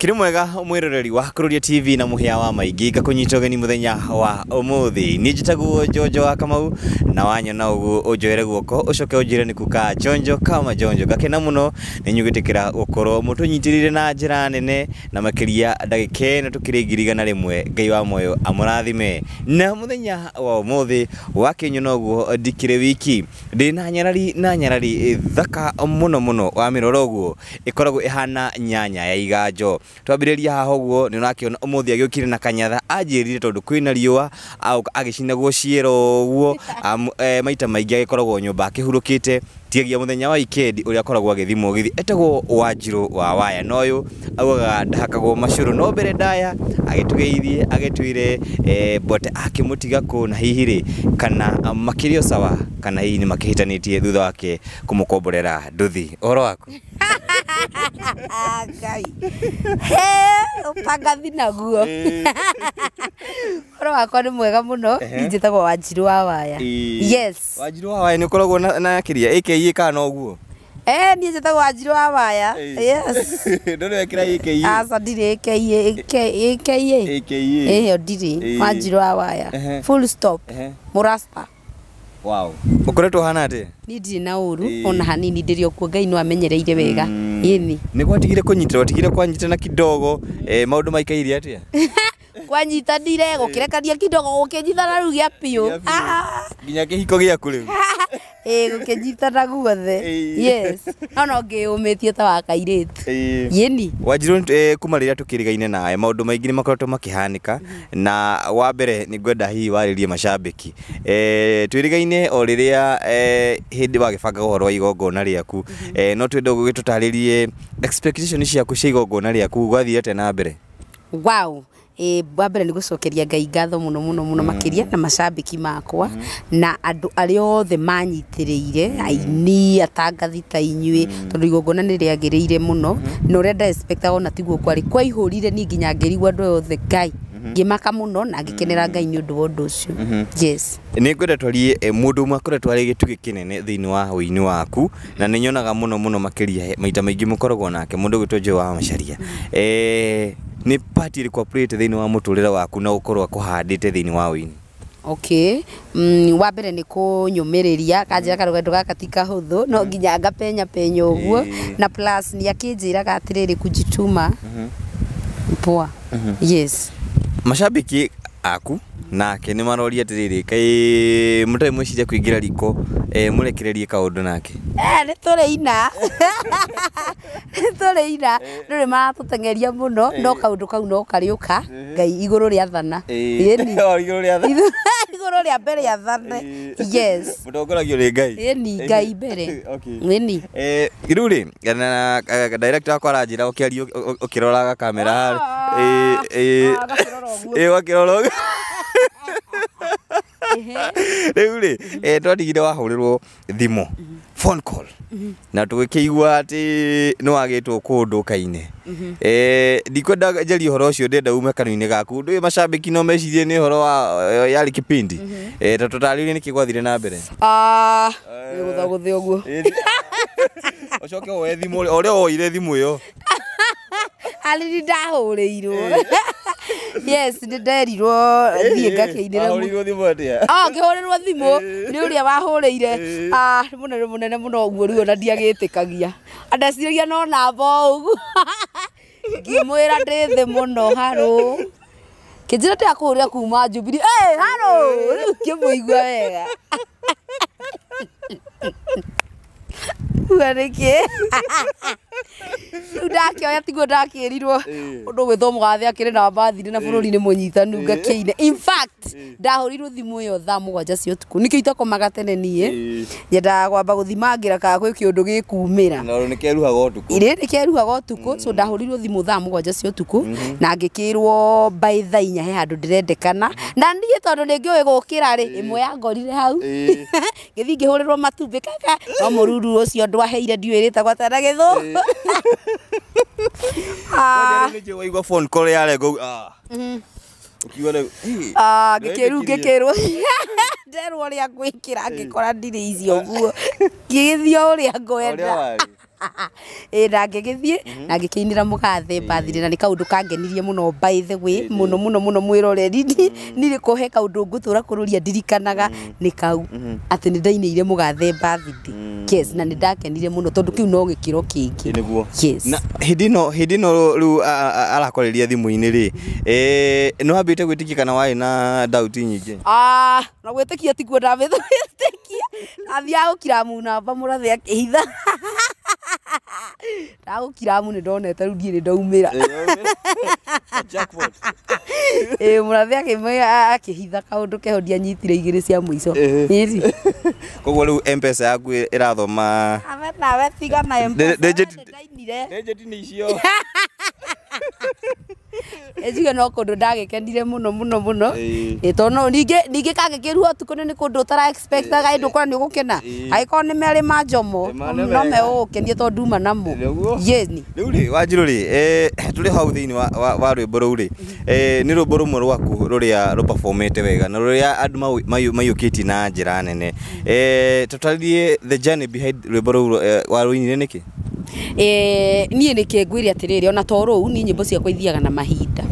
Ukiri mwega mwiroreri wa Kururia TV na muhia wa maingi ngakunyita ugeni muthenya wa umuthi. Ni njitagwo Njonjo wa Kamau na wanyona uguo unjoere guoko ucoke unjire ni kuka Njonjo kama Njonjo. Ngakena muno ni nyugitikira gukorwo mutunyitirire na njira nene na makiria ndagika ĩno tukiri 100,000. Ngai wa moyo amurathime. Na muthenya wa umuthi wakinyona uguo ndikire wiki ndi na nyarari na nyarari thaka muno muno wa miroro uguo ikoragwo ihana nyanya ya iganjo. Twambiriria haha uguo ni urakiona umuthi agiukire na kanyatha anjirire tondu kwina riua agicinagwo ciero uguo maita maingi agikoragwo nyumba akihurukite tiagia muthenya wa weekend uria akoragwo agithi mugithi etagwo Wanjiru wa Waya. Noyu augaga ndahakagwo macuru no mbere ndaya agitugeithie agitwire bote akimutiga ku na hihi ri kana makirio sawa kana hihi ni makihitanitie thutha wake kumukomborera nduthi. Uhoro waku? Ngai he upangathi naguo. Uhoro wakwa ni mwega muno. Njitagwo Wanjiru wa Waya. Yes, Wanjiru wa Waya ni ukoragwo na kiria AKA kana no uguo? Niĩ njĩtagwo Wanjiru wa Waya. Yes. Ndũrĩ wekĩra AKA? Aca ndirĩ AKA. AKA ĩyo ndirĩ. Wanjiru wa Waya full stop. Mũrasta. Wow. Ukoretwo hana atia? Ni ndirĩ na ũru ona hanini, ndĩrĩ okuo Ngai no amenyereire wega. Ĩni. Nĩ gwatigire kũnyitĩra, watigire kwanyitana kidogo, maũndũ maikaire atia? Kwanyitanire gũkĩrekania kidogo gũkĩnyitana rĩu gĩa biũ. Nginya kĩhiko gĩaku rĩu. Gũkĩnyitana guothe. Yes. No no ngĩyũmĩtie ta wa kairĩtu. Ĩni. Wanjiru, kuma rĩrĩa tũkĩrigaine nawe maũndũ maingĩ nĩ makoretwo makĩhanĩka, na wa mbere nĩ ngwenda hihi warĩrie macambĩki. Twĩrigaine o rĩrĩa hĩndĩ wagĩbanga ũhoro wa igongona rĩaku, no twende ũgĩtũtarĩrie expectation ciaku cia igongona rĩaku gwathiĩ atĩa na mbere? Wow. Wa mbere nĩ gũcokeria Ngai ngatho mũno mũno mũno makĩria na macambĩki makwa na andũ arĩa othe manyitĩrĩire, aini, atangathi ta inyuĩ, tondũ igongona nĩ rĩagĩrĩire mũno na ũrĩa nda expectaga ona tiguo kwarĩ. Kwaihũrire niĩ nginya ngĩrigwo andũ aya othe Ngai ngĩmaka mũno na ngĩkenera Ngai nĩ ũndũ wa ũndũ ũcio. Yes. Nĩ ngwenda twarie mũndũ ũmwe akoretwo arĩ gĩtugĩ kĩnene thĩinĩ wa ũini waku na nĩ nyonaga mũno mũno makĩria maita maingĩ mũkoragwo nake mũndũ ũgwĩtwo Joe wa Macharia. Nĩ part ĩrĩkũ apurĩte thĩinĩ wa mũtũrĩre waku na ũkorwo akũhandĩte thĩinĩ wa ũini? Okay. Wa mbere nĩ kũnyũmĩrĩria kanjĩra karũgendo gaka ti kahũthũ no nginya ngapenya penya ũguo, na plus nĩ akĩnjĩraga atĩrĩrĩ kujituma poa. Yes. Macambĩki aku nake nĩ maroria atĩrĩrĩ kaĩ mũtarĩ mweciria kũingĩra riko mũrekererie kaũndũ nake? Nĩ tũrĩina. Nĩ tũrĩina. Ndũrĩ maratũteng'eria mũno no kaũndũ kau no karĩũka Ngai igũrũ rĩathana. Ĩni. Igũrũ rĩathana. Igũrũ rĩa mbere rĩathane. Yes. Mũtongoragio nĩ Ngai. Ĩni, Ngai mbere. Ĩni. Rĩu rĩ na director wakwa aranjĩra ũkĩaria ũkĩroraga kamera. Ũgakĩrora ũguo. Rĩu rĩ twatigire wahũrĩrwo thimũ phone call na tũgĩkĩigua atĩ nĩ wagĩtwo kũndũ kaine. Ndikwenda njarie ũhoro ũcio, ndĩrenda ume kanua-inĩ gaku. Ndũĩ macambĩki no mecirie nĩ ũhoro wa yarĩ kipindi. Ta tũtarĩrie nĩkĩ gwathire na mbere. Nĩ gũthagũthĩ ũguo. Ũcoke woe thimũ ũrĩa woire thimũ ĩyo. Arĩ nĩ ndahũrĩirwo. Yes, nĩ nderirwo thiĩ ngakĩinĩre. Ahũrĩirwo thimũ atĩa? Ngĩhũrĩrwo thimũ nĩ ũrĩa wahũrĩire. Nĩ mũnene mũnene mũno ũguo rĩu ona ndiagĩtĩkagia. Andeciragia no namba o ũguo. Ngĩmwĩra ndĩ thĩ mũno harũ. Kĩnjĩra ndĩrakũhũrĩra kuma Jubilee. Harũ! Rĩu ngĩmũigua wega. Uga nĩkĩ? Rĩu ndakĩoya tiguo ndakĩrirwo ũndũ gwĩtwo mũgathe akĩrĩ na mbathirĩ na bũrũri nĩ mũnyitanu ngakĩine. In fact ndahũrirwo thimũ ĩyo thaa 7 cia ũtukũ nĩkĩo itakomaga tene niĩ. Nyendaga kwamba gũthimangĩra kana gwĩ kĩũndũ gĩkumĩra. Na nĩ keruhaga ũtukũ. Ĩrĩ nĩ keruhaga ũtukũ. So ndahũrirwo thimũ thaa 7 cia ũtukũ na ngĩkĩrwo by thaa 4 he handũ ndĩrendekana. Na niĩ tondũ nĩ ngĩũĩ gũkĩra rĩ ĩmwe yangorire hau. Ngĩthiĩ ngĩhũrĩrwo matumbĩ kaka no mũruru ũcio ndwaheire ndiũĩ rĩtagwo atĩa na Gĩthũngũ. Waigua phone call yarengo. Ukiuga rĩu. Ngĩkĩrwo ngĩkĩrwo. Nderwo ũrĩa ngwĩkĩra ngĩkora ndirĩ icio ũguo. Ngĩgĩthiĩ o ũrĩa ngwenda. Ĩ na ngĩgĩthiĩ na ngĩkĩinĩra mũgathe birthday na nĩ kaũndũ kangenirie mũno, by the way, mũno mũno mũno mwĩroreri. Nirĩ kũhe kaũndũ ngũtũra kũrũria ndirikanaga nĩ kau atĩ nĩ ndainĩire mũgathe birthday. Yes, na nĩ ndakenire mũno tondũ kĩu no gĩkĩro kĩngĩ. Nĩguo. Yes. Na hĩndĩ ĩno rĩu arakwarĩria thimũ-inĩ rĩ, nĩ wambĩte gwĩtĩkia kana warĩ na doubt nyingĩ? Ah, na gwĩtĩkia tikuo ndambĩte gwĩtĩkia. Athiaga gũkiramu namba mũrathe akĩhitha. Ndagũkiramu nĩ ndonete rĩu ndiĩ nĩ ndaumĩra. Jackpot. Ĩ mũrathe akĩhitha kaũndũ keho, ndianyitire igĩrĩ cia mũico. Ĩri. Koguo rĩu Mpesa yaku ĩrathoma? Awe nawe tiga na M-Pesa. Ndainire. Digit nĩ icio. Njuge no kũndũ ndagĩkenire mũno mũno mũno. Ĩĩ. Ĩ tondũ no ningĩ kangĩkĩrwo ũtukũ nĩ kũndũ ũtara expectaga ĩndũ ũkora nĩ ũgũkena. Angĩkorwo nĩ merĩ ma njomo Ma nĩ no mega. megũgũkenia tondũ nduma namo. Nĩguo. Yes ni. Rĩu rĩ, Wanjirũ rĩ, tũrĩ hau thĩinĩ wa rwĩmbo rũu rĩ, nĩ rwĩmbo rũmwe rwaku rũrĩa rũperformĩte wega na rũrĩa andũ maiyũkĩtie na njĩra nene. Tũtarĩrie the journey behind rwĩmbo rũu, warũinire nĩkĩ? Niĩ nĩkĩ ngwĩre atĩrĩrĩ, ona to rũu niĩ nyĩmbo ciakwa ithiaga na mahinda.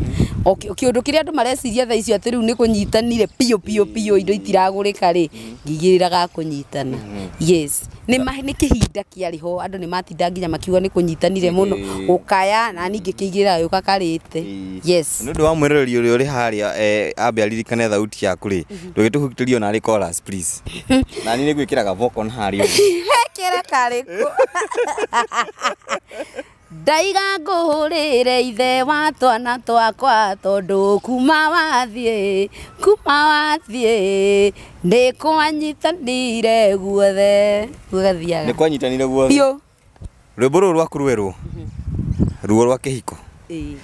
O kĩũndũ kĩrĩa andũ mareciria thaa icio atĩ rĩu nĩ kũnyitanire piũ piũ piũ indo itiragũrĩka rĩ, ngigĩrĩra kũnyitana. Yes, nĩ kĩhinda kĩarĩ ho, andũ nĩ matinda nginya makiuga nĩ kũnyitanire mũno gũkaya na niĩ ngĩkĩigĩrĩra gĩũka karĩte. Yes. Nĩ ũndũ wa mwĩroreri ũrĩa ũrĩ harĩa, ambe aririkane thauti yaku rĩ, ndũgĩtũhutĩrie ona arĩ chorus, please, na niĩ nĩ ngwĩkĩraga vocal harĩa ũguo. Kĩra karĩkũ ndaiga ngũhũrĩre ithe wa twana twakwa tondũ kuma wathiĩ nĩ kwanyitanire guothe gũgathiaga. Nĩ kwanyitanire guothe. Biũ. Rwĩmbo rũrũ rwaku rwerũ, ruo rwa kĩhiko, Ĩĩ.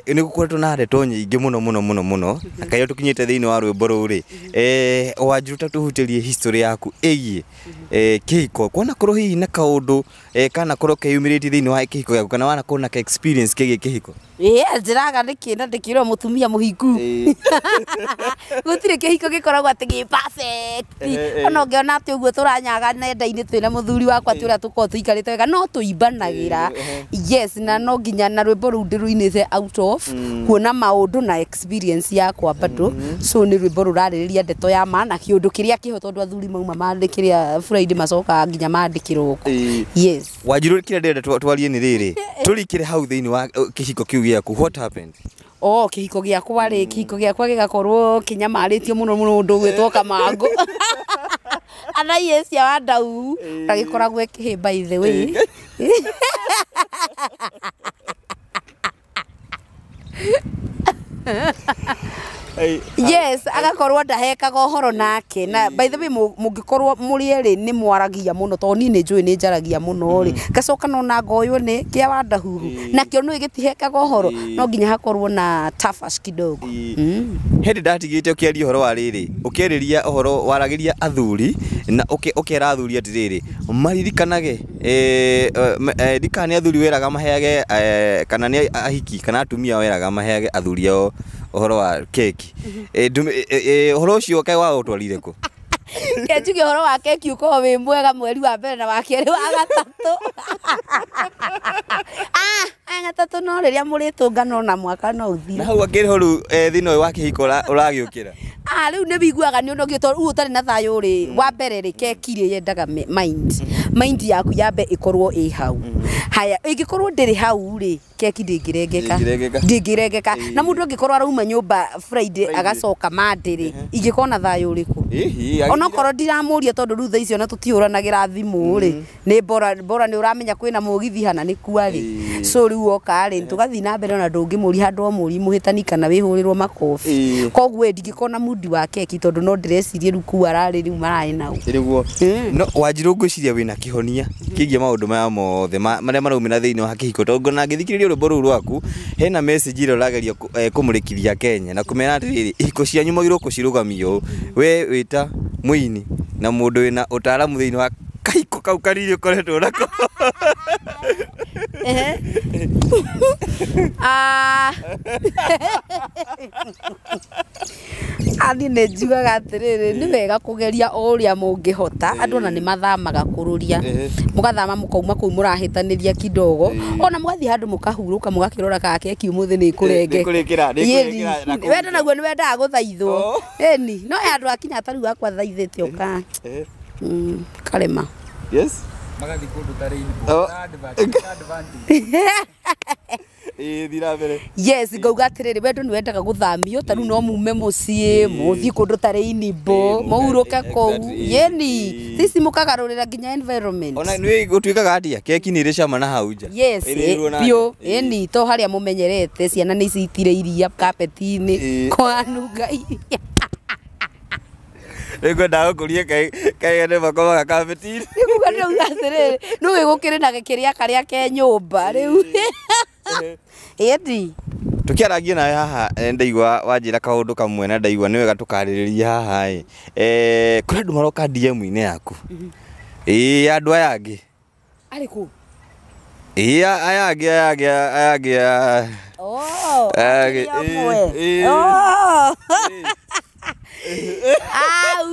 Nĩ gũkoretwo na ndeto nyingĩ mũno mũno mũno mũno na kaĩrĩa tũkinyĩte thĩinĩ wa rwĩmbo rũu rĩ, Wanjirũ, ta tũhutĩrie history yaku ĩgiĩ kĩhiko, kwanakorwo hihi na kaũndũ kanakorwo keyumĩrĩtie thĩinĩ wa kĩhiko gĩaku kana wanakorwo na ka experience kĩgiĩ kĩhiko. Ĩĩ, njĩraga nĩkĩ na ndĩkĩrwo mũtumia mũhiku gũtirĩ kĩhiko gĩkoragwo atĩ gĩ perfect. Ona ũngĩona atĩ ũguo tũranyaga nenda-inĩ twĩna mũthuri wakwa atĩ ũrĩa tũkoragwo tũikarĩte wega no tũimbanagĩra. Yes, na no nginya na rwĩmbo rũu ndĩrũinĩte out of kuona maũndũ na experience yakwa bado. So nĩ rwĩmbo rũrarĩrĩria ndeto ya ma na kĩũndũ kĩrĩa kĩho tondũ athuri mauma mandĩkĩrĩa Friday macokaga nginya mandĩkĩrwo. Yes. Wanjirũ, kĩrĩa ndĩrenda twarie nĩ rĩrĩ, tũrikĩre hau thĩinĩ wa kĩhiko kĩu gĩaku, what happened? Oh, kĩhiko gĩakwa rĩ, kĩhiko gĩakwa gĩgakorwo kĩnyamarĩtio mũno mũno ũndũ ũgwĩtwo Kamangũ anaiĩ cia wa ndau na gĩkoragwo kĩhĩ, by the way. Yes, agakorwo ndahekaga ũhoro nake. Na by the way, mũngĩkorwo mũrĩ erĩ nĩ mwaragia mũno, tondũ niĩ nĩ njũĩ nĩ njaragia mũno rĩ, ngacoka nona ngoywo nĩ kĩa wandahuhu nakĩo nĩ gĩtihekaga ũhoro, no nginya hakorwo na tafash kidogo. Hĩndĩ ndatigĩte ũkĩaria ũhoro wa rĩrĩ, ũkĩarĩria ũhoro waragĩria athuri na ũkera athuri atĩrĩrĩ maririkanage, ndikana nĩ athuri weraga maheage, kana nĩ ahiki kana atumia weraga maheage athuri ao ũhoro wa keki. Ũhoro ũcio kaĩ waũtwarire kũ? Ke njuge ũhoro wa keki ũkorwo wĩ mwega mweri wa mbere na wa kerĩ, wa gatatũ, ah gatatũ no rĩrĩa mũrĩtũngana ona mwaka no ũthire. Na hau akĩrĩ ho rĩu, thĩna ũyũ wa kĩhiko ũragĩũkĩra. Ah, rĩu nĩ wiguaga nĩ ũnogio tondũ rĩu ũtarĩ na thayũ rĩ. Wa mbere rĩ, keki rĩ yendaga mind yaku yambe ĩkorwo ĩ hau. Haya, ĩngĩkorwo ndĩrĩ hau rĩ, keki ndĩngĩrengeka. Ndĩngĩrengeka. Ndĩngĩrengeka. Na mũndũ angĩkorwo arauma nyũmba Friday Friday. agacoka Monday rĩ, ingĩkorwo na thayũ ũrĩkũ? Ĩhi. Onokorwo ndiramũria tondũ rĩu thaa icio ona tũtihũranagĩra thimũ rĩ, nĩ bora bora nĩ ũramenya kwĩna mũgithi hana nĩ kua rĩ. So rĩu woka rĩ, tũgathiĩ na mbere ona ndũngĩmũria handũ o mũri mũhĩtani kana wĩhũrĩrwo makobi. Koguo ĩ ndingĩkorwo na mundi wa keki tondũ no ndĩrecirie rĩu kua ararĩ rĩu mararĩ nau. Nĩguo. No Wanjirũ, ngwĩciria wĩna kĩhonia kĩgiĩ maũndũ maya mothe marĩa maraumĩra thĩinĩ wa kĩhiko, tondũ ona ngĩthikĩrĩria rwĩmbo rũu rwaku hena message ĩrĩa ũrageria kũmũrĩkithia Kenya na kũmera atĩrĩrĩ, ihiko cianyu mwagĩrĩirwo kũcirũgamia ũũ. We wĩta mũini na mũndũ wĩna ũtaaramu thĩinĩ wa kahiko kau kanini ũkoretwo nako. Ah. Ani nĩ njugaga atĩrĩrĩ, nĩ wega kũgeria o ũrĩa mũngĩhota. Andũ ona nĩ mathamaga kũrũria, mũgathama mũkauma kũu mũrahĩtanĩria kidogo, ona mũgathiĩ handũ mũkahurũka, mũgakĩrora kana keki ũmũthĩ nĩ ĩkũrengeka. Nĩ ĩkũrĩkĩra na kũu. Wendo naguo nĩ wendaga gũthaithwo. Oh. Ĩni no he andũ akinya ta rĩu akwa thaithĩte ũka karema. Yes. Magathiĩ kũndũ ta Oh. Rainbow. Advantage. Ĩĩ, thiĩ na mbere. Yes, ngauga atĩrĩrĩ, wendo nĩ wendaga gũthamio, ta rĩu no mume mũciĩ mũthiĩ kũndũ ta Rainbow, Ĩĩ, mũhurũke kũu. Exactly, Yeni ĩĩ. sisi mũkagarũrĩra nginya environment. Ona nĩ gũtuĩkaga atĩa keki nĩ ĩrĩ cama na hau nja. Yes, Ĩrĩirwo na biũ. nja. Ĩĩ. Ĩni to harĩa mũmenyerete ciana nĩ citire iria kapeti-inĩ, Ĩĩ. kwanunga iria. Nĩ ngwendaga gũkũria kaĩ nĩ makomaga kabeti-inĩ. Nĩkuga ndĩrauga atĩrĩrĩ, nĩũĩ gũkĩrĩ na kĩrĩa karĩa ke nyũmba rĩu. Ĩni Tũkĩarangia nawe haha, ndaigua wanjĩra kaũndũ kamwe na ndaigua nĩ wega tũkarĩrĩria haha ĩ. Kũrĩ andũ maroka DM-inĩ yaku. Ĩĩ, andũ aya angĩ. Arĩkũ? Ĩĩ, aya angĩ aya angĩ aya angĩ Oh, Aya akĩrĩ angĩ, amwe. ĩĩ, ĩĩ. Oh. Au,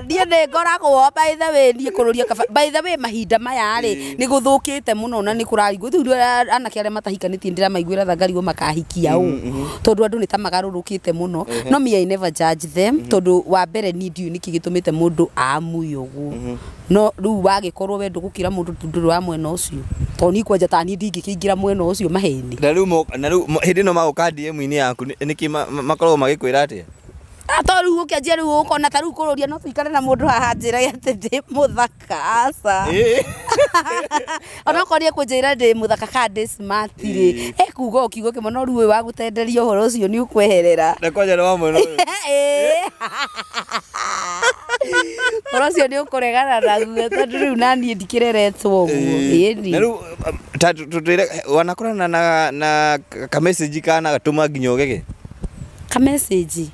niĩ nĩ ngoragwo by the way niĩ kũrũria kaba by the way mahinda maya rĩ nĩ gũthũkĩte mũno na nĩ kũrarigwo rĩu anake arĩa matahikanĩtie ndĩramaiguĩra tha ngarigwo makahikia ũ, tondũ andũ nĩ ta magarũrũkĩte mũno. No me, I never judge them, tondũ wa mbere niĩ ndiũĩ nĩkĩ gĩtũmĩte mũndũ amue ũguo. No rĩu wagĩkorwo we ndũgũkĩra mũndũ ndũrĩ wa mwena ũcio, tondũ niĩ kwanja ta niĩ ndingĩkĩingĩra mwena ũcio maheni. Na rĩu hĩndĩ ĩno magoka DM-inĩ yaku nĩkĩ makoragwo magĩkwĩra atĩa? To rĩu ũkĩanjia rĩu ũkona ta rĩu kũrũria no tũikare na mũndũ haha njĩra atĩ ndĩ mũthaka, aca. Onokorwo nĩ ekũnjĩra ndĩ mũthaka kana ndĩ smart rĩ, ekuga o kiugo kĩmwe, no rĩu ũyũ wa gũtenderia ũhoro ũcio nĩ ũkweherera. Na kwanja nĩ wa mwena ũyũ. Ĩĩ. Ũhoro ũcio nĩ ũkũregana naguo, tondũ rĩu naniĩ ndikĩreretwo ũguo. Ĩni. Na rĩu ta tũtwĩre wanakorana na ka message kana gatũma nginya ũgege. Ka message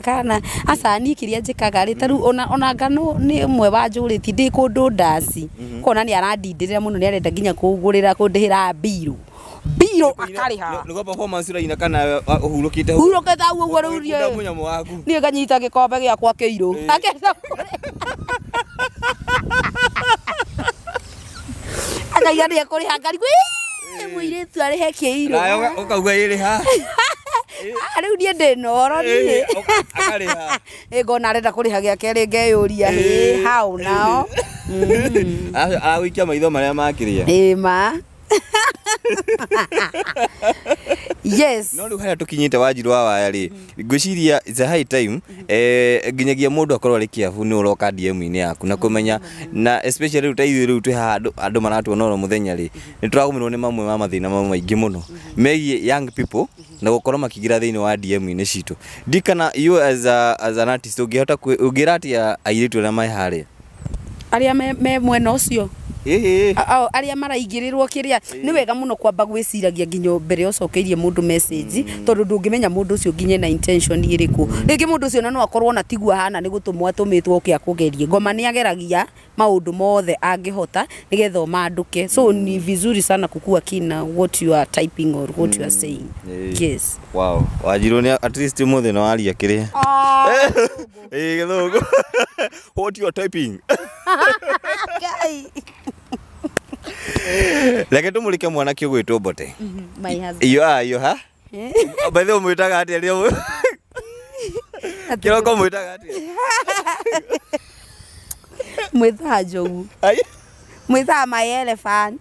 kana aca, niĩ kĩrĩa njĩkaga rĩ, ta rĩu ona ngano nĩ ũmwe wanjũrĩtie ndĩ kũndũ ndaci, kona nĩ arandindĩrĩra mũno, nĩ arenda nginya kũngũrĩra, kũndĩhĩra mbirũ mbirũ akarĩha. Nĩguo performance ũraina kana ũhurũkĩte hau? Hurũkĩte hau ũguo rĩu. Ũgĩkunda Niĩ mũnyamũ waku. Niĩ nganyita gĩkombe gĩakwa kĩirũ, akenda akaiga nĩ ekũrĩha, ngarigwo mũirĩtu arĩhe kĩirũ. Nawe ũkauga ĩrĩ ha? Ah, rĩu niĩ ndĩ na ũhoro niĩ. Akarĩha. Ĩ, ngona arenda kũrĩha gĩa kerĩ, ngeyũria hĩ how now. Aragũikia maitho marĩa makĩrĩa. Ĩ ma, yes. No rĩu harĩa tũkinyĩte Wanjiru wa Waya rĩ, ngwĩciria it's a high time, nginyagia mũndũ akorwo arĩ kĩabu nĩ ũroka DM-inĩ yaku na kũmenya, na especially rĩu ta ithuĩ rĩu twĩ haha, andũ maratuona oro mũthenya rĩ, nĩ tũragũmĩrwo nĩ mamwe ma mathĩna mamwe maingĩ mũno megiĩ young people na gũkorwo makĩingĩra thĩinĩ wa DM-inĩ citũ. Ndikana you as an artist ũngĩhota ũngĩra atĩa airĩtu arĩa me harĩa? Arĩa me mwena ũcio? Ĩĩ. Arĩa maraingĩrĩrwo kĩrĩa, nĩ wega mũno kwamba gwĩciragia nginya mbere ũcokeirie mũndũ message, tondũ ndũngĩmenya mũndũ ũcio nginya na intention ĩrĩkũ. Rĩngĩ mũndũ ũcio na no akorwo na tiguo ahana, nĩ gũtũmwo atũmĩtwo oke akũgerie. Ngoma nĩ ageragia maũndũ mothe angĩhota nĩgetha ũmandũke, so ni vizuri sana kukua kina what you are typing or what you are saying. Yes. Wow, Wanjiru nĩ at least ũmũthĩ nĩ waria kĩrĩa. Ĩĩ, gĩthũngũ. What you are typing. Ngai. Reke tũmũrĩke mwanake ũgwĩtwo Mbote. My husband. Iyo iyo ha? By the way mwĩtaga atĩa rĩo? Kĩroko mwĩtaga atĩa? Mwĩthaa njogu. Ai. Mwĩthaa my elephant.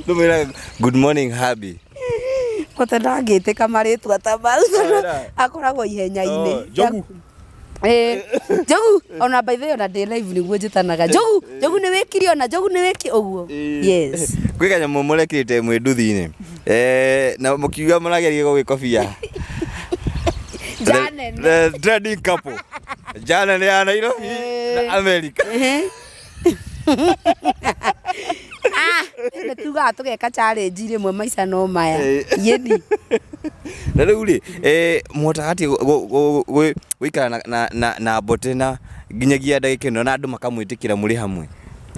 Tũmwĩraga good morning hubby. Kote ndangĩtĩka marĩtwa ta mau, tondũ akoragwo ihenya-inĩ. Oh, Njogu. Ĩĩ, njogu. Ona by the way, ona ndĩ live nĩguo njĩtanaga njogu. Njogu nĩ wĩkire, ona njogu nĩ wĩki ũguo. Yes. Gwĩ kanyamũ mũrekĩrĩte mwĩ nduthi-inĩ. Na mũkiuga mũrageria gũgĩkobia. Nja nene. The trending couple. Njana nĩ ya Nairobi na America. Ah, nĩ tugaga tũgeka challenge rĩmwe, maica no maya. Ĩĩ. Yeni. Na rĩu rĩ mũhotaga atĩ gũikara na Mbote na nginyagia ndagĩka ĩno na andũ makamwĩtĩkĩra mũrĩ hamwe?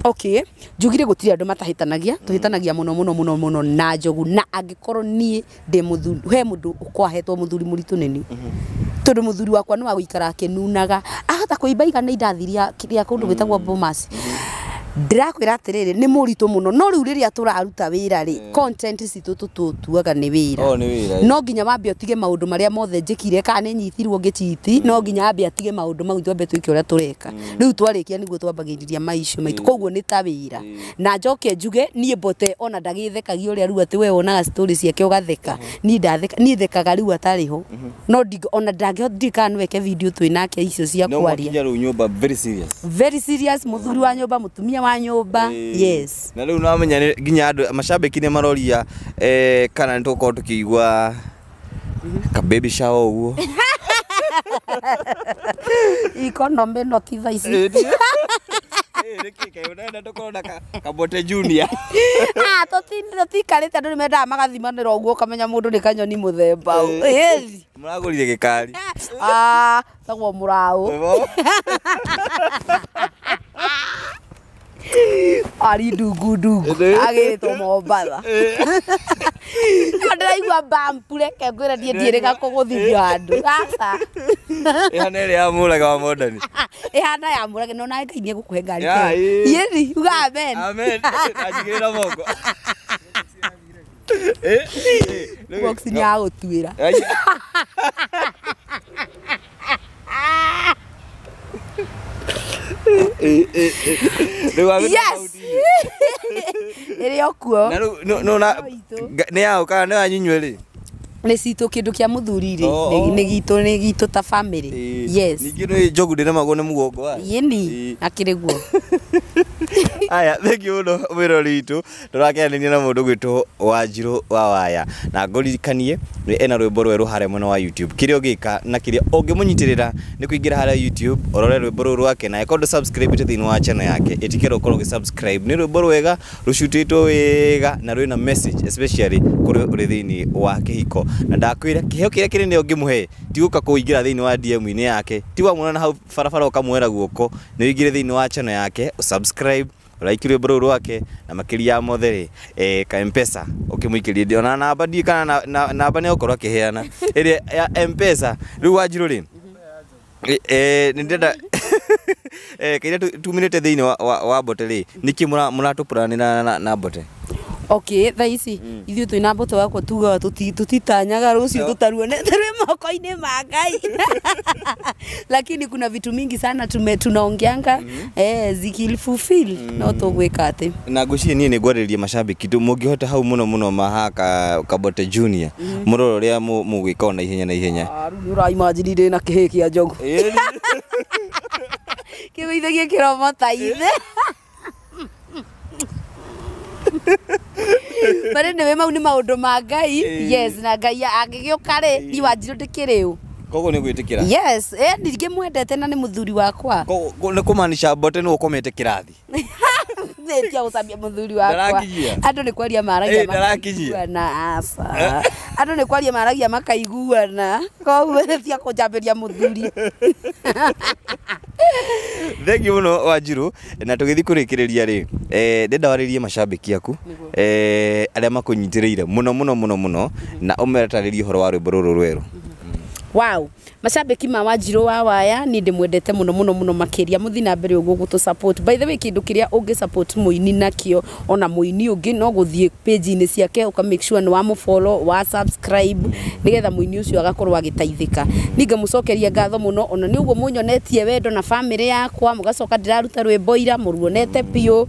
Okay, njugire gũtirĩ andũ matahĩtanagia, tũhĩtanagia mũno mũno mũno mũno na Njogu, na angĩkorwo niĩ ndĩ mũthuri, he mũndũ ũkwahetwo mũthuri mũritũ nĩ niĩ. Tondũ mũthuri wakwa nĩ wa gũikara akĩnunaga, ahota kũimba igana indathi rĩa kũndũ gwĩtagwo Bomas. Ndĩrakwĩra atĩrĩrĩ, nĩ mũritũ mũno, no rĩu rĩrĩa tũraruta wĩra rĩ, content citũ tũtuaga nĩ wĩra. No nginya wambe ũtige maũndũ marĩa mothe njĩkire, kana nĩ nyitirwo ngĩchiti, no nginya wambe atige maũndũ mau twambe twĩke ũrĩa tũreka. Rĩu twarĩkia nĩguo twambagĩrĩria maicio maitũ, koguo nĩ ta wĩra. Na njoke njuge niĩ Mbote ona ndagĩthekagia ũrĩa rĩu atĩ we wonaga story ciake ũgatheka, niĩ ndatheka, niĩ thekaga rĩu atarĩ ho. No ona ndangĩhota kana no eke video twĩ nake icio cia kwaria. No rĩu nyũmba very serious. Very serious, mũthuri wa nyũmba, mũtumia wa nyũmba. Yes. Na rĩu no nginya andũ macambĩki nĩ maroria kana nĩ tũgũkorwo tũkĩigua ka baby shower ũguo. Economy no ti thaa ici. Nĩkĩ kaĩ ũrenda tũkorwo na Kabote Junior? Tũtikarĩte andũ nĩ mendaga magathimanĩra ũguo ũkamenya mũndũ nĩ kanyoni mũthemba ũ. Mũragũrire gĩkari. Tagwo mũraũ. Ari ndungu ndungu agĩtwo Mombatha. Ndĩraigua bampu, reke ngwĩre niĩ ndiĩrĩga kũgũthithio handũ. Aca. Ĩhana ĩrĩa ya Mũraga wa Mondani. Ĩhana ya Mũraga, no nawe Ngai nĩegũkũhe ngari ta ĩyo. Yĩni, uga amen. Amen. Anjigĩrĩra moko. Box nĩ ya gũtuĩra. Yes. Ĩrĩ o kuo. Na rĩu no na nĩ yaũ kana nĩ wanyu inyuĩ rĩ? Nĩ citũ kĩndũ kĩa mũthuri rĩ, nĩ gitũ, nĩ gitũ ta family. Yes. Ningĩ nĩ Njogu ndĩremagwo nĩ mũgongo wayo. Yĩni, akĩrĩ guo. Aya, thank you mũno mwĩrori witũ. Tũrakĩaranĩria na mũndũ ũgwĩtwo Wanjirũ wa Waya. Na ngũririkanie ena rwĩmbo rwerũ harĩa mwena wa YouTube. Kĩrĩa ũngĩka na kĩrĩa ũngĩmũnyitĩrĩra nĩ kũingĩra harĩa YouTube, ũrore rwĩmbo rũu rwake, na ĩkorwo ndũ-subscribe thĩinĩ wa channel yake, ĩtĩkĩra ũkorwo ũgĩ-subscribe. Nĩ rwĩmbo rwega, rũcutĩtwo wega na rwĩna message especially kũrĩ ũrĩ thĩinĩ wa kĩhiko. Na ndakwĩra kĩheo kĩrĩa kĩnene ũngĩmũhe ti gũka kũingĩra thĩinĩ wa DM-inĩ yake, ti wamwona na hau barabara ũkamwera guoko, nĩ ũingĩre thĩinĩ wa channel yake, ũsubscribe, ũraikĩrie rwĩmbo rũu rwake, na makĩria ya mothe rĩ, ka M-Pesa ũkĩmũikĩrie, ona namba ndiũĩ kana namba nĩ egũkorwo akĩheana ĩrĩa ya M-Pesa. Rĩu Wanjirũ rĩ, nĩ ndĩrenda kĩrĩa tumĩrĩte thĩinĩ wa Mbote rĩ, nĩkĩ mũratũpũranĩra na Mbote? Okay, thaa ici ithuĩ twĩna Mbote wakwa tugaga tũtitanyaga rũciũ tũtaruonete rwĩ moko-inĩ ma Ngai. Lakini kuna vitu mingi sana tunaongeanga zikilfulfill no tũgwĩka atĩ. Na ngwĩciria niĩ nĩ ngwarĩrĩria macambĩki mũngĩhota hau mũno mũno mahaka Kabote Junior, mũrore ũrĩa mũgwĩka ona ihenya na ihenya. Rĩu nĩ ũraimagine ndĩ na kĩhĩĩ kĩa Njogu. Kĩgũithagie kĩromo ta ithe. But anyway, mau nĩ maũndũ ma Ngai. Yes, na Ngai angĩgĩũka rĩ, niĩ Wanjirũ ndĩkĩrĩ ũ. Koguo nĩ gwĩtĩkĩra? Yes, ndingĩmwendete na nĩ mũthuri wakwa. Koguo nĩ kũmaanisha Mbote nĩwe ũkomete kĩrathi? Nĩ gũcambia mũthuri wakwa. Andũ nĩ kwaria maragia makaiguana. Aca. Andũ nĩ kwaria maragia makaiguana. Koguo tia kũnjambĩria mũthuri. Thank you mũno Wanjirũ, na tũgĩthiĩ kũrĩkĩrĩria rĩ, ndĩrenda warĩrie macambĩki aku arĩa makũnyitĩrĩire mũno mũno mũno mũno, na ũmetarĩrie ũhoro wa rwĩmbo rũrũ rwerũ. Wow, macambĩki ma Wanjirũ wa Waya niĩ ndĩmwendete mũno mũno mũno makĩria, mũthiĩ na mbere ũguo gũtũ support. By the way, kĩndũ kĩrĩa ũngĩ support mũini nakĩo ona mũini ũngĩ no gũthiĩ page-inĩ ciake ũka make sure nĩ wamũfollow, wa subscribe, nĩgetha mũini ũcio agakorwo agĩteithĩka. Niĩ ngamũcokeria ngatho mũno ona nĩ ũguo mũnyonetie wendo na family yakwa, mũgacoka ndĩraruta rwĩmbo ira mũruonete biũ.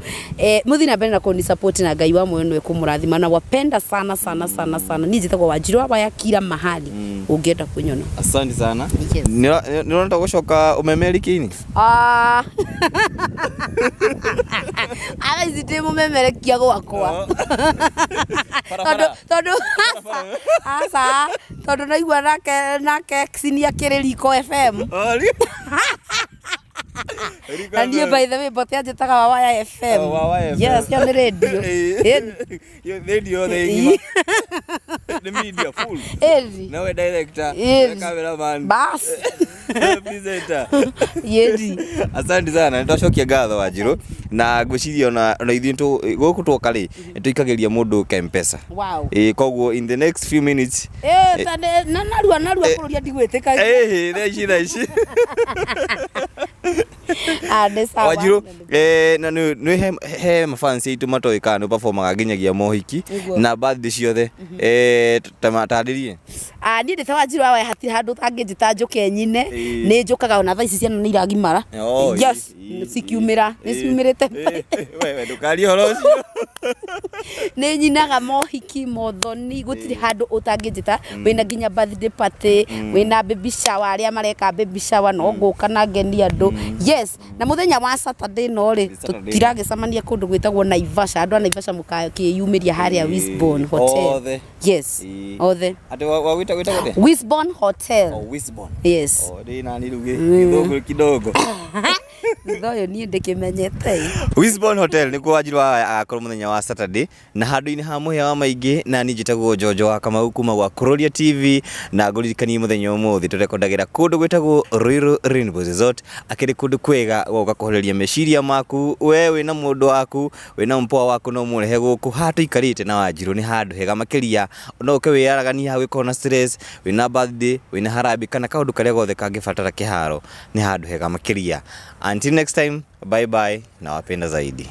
Mũthiĩ na mbere na kũni support na Ngai wa muoyo nĩwe kũmũrathima, na wapenda sana sana sana sana. Niĩ njĩtagwo Wanjirũ wa Waya kila mahali ũngĩenda kũnyona. Asante sana. Yes. Nĩũrona gũcoka ũmemerekia-inĩ? Ara ici ndĩ mũmemerekia gwakwa. Tondũ aca, tondũ naigua nake Xenia akĩrĩ Riko FM. Na niĩ by the way Mbote anjĩtaga wa Waya FM. Yes, ĩyo nĩ radio. Radio thĩ ng'ima. Nĩ media full. Ĩni. Nawe director, Ĩni. nawe cameraman. Bas. Nawe presenter. Yedi. Asante sana, nĩtwacokia ngatho Wanjirũ, na ngwĩciria ona ithuĩ gũkũ twoka rĩ, nĩtũikagĩria mũndũ Mpesa. Wow. Ĩĩ, koguo in the next few minutes. Eh, ta na narua narua bũrũri ndigwĩtĩkagia. Eh, thaa ici thaa ici. Ah, nĩ sawa. Wanjirũ, na nĩ he mafansi aitũ matoĩ kana nĩ performaga nginyagia mohiki Nĩguo. na birthday ciothe. Ta matarĩrie. Ah, niĩ ndĩ ta Wanjirũ wawe hatirĩ handũ ũtangĩnjĩta njũke nyine. Ĩĩ. Nĩ njũkaga ona thaa ici ciana nĩ iragimara. Oh, Yes, ĩĩ, cikiumĩra, nĩ ĩĩ, ciumĩrĩte. ĩĩ, wewe ndũkarie ũhoro ũcio. Nĩ nyinaga mohiki, mothoni, gũtirĩ handũ ũtangĩnjĩta. Wĩna nginya birthday party, wĩna baby shower, arĩa mareka baby shower no ngũka na ngenie andũ. Yes, na mũthenya wa Saturday no rĩ, Saturday. tũtiragĩcemania kũndũ gwĩtagwo Naivasha. Andũ a Naivasha mũgakĩyumĩria harĩa Ĩĩ, Wisborne Hotel. othe. Yes, Ĩĩ. othe. Atĩ wa gwĩtagwo atĩa? Wisborne Hotel. Oh, Wisborne. Yes. Oh, ndĩ nani rĩu gĩthũngũ kidogo. Thutha ũyũ niĩ ndĩkĩmenyete. Wisborne Hotel nĩkuo Wanjirũ agakorwo mũthenya wa Saturday, na handũ-inĩ ha mũhĩa wa maingĩ, na niĩ njĩtagwo Njonjo wa Kamau kuma gwa Kuroria TV, na ngũririkanie mũthenya ũmũthĩ tũrekondagĩra kũndũ gwĩtagwo Ruiru Rainbow Resort, akĩrĩ kũndũ kwega gwa kũhoreria meciria maku. We wĩna mũndũ waku, wĩna mpoa waku, no mũrehe gũkũ haha tũikarĩte na Wanjirũ, nĩ handũ hega makĩria. No ũke wĩyaraganie hau ũkorwo na stress, wĩna birthday, wĩna harambee kana kaũndũ karĩa gothe kangĩbatara kĩharo, nĩ handũ hega makĩria. Until next time, bye bye, na wapenda zaidi.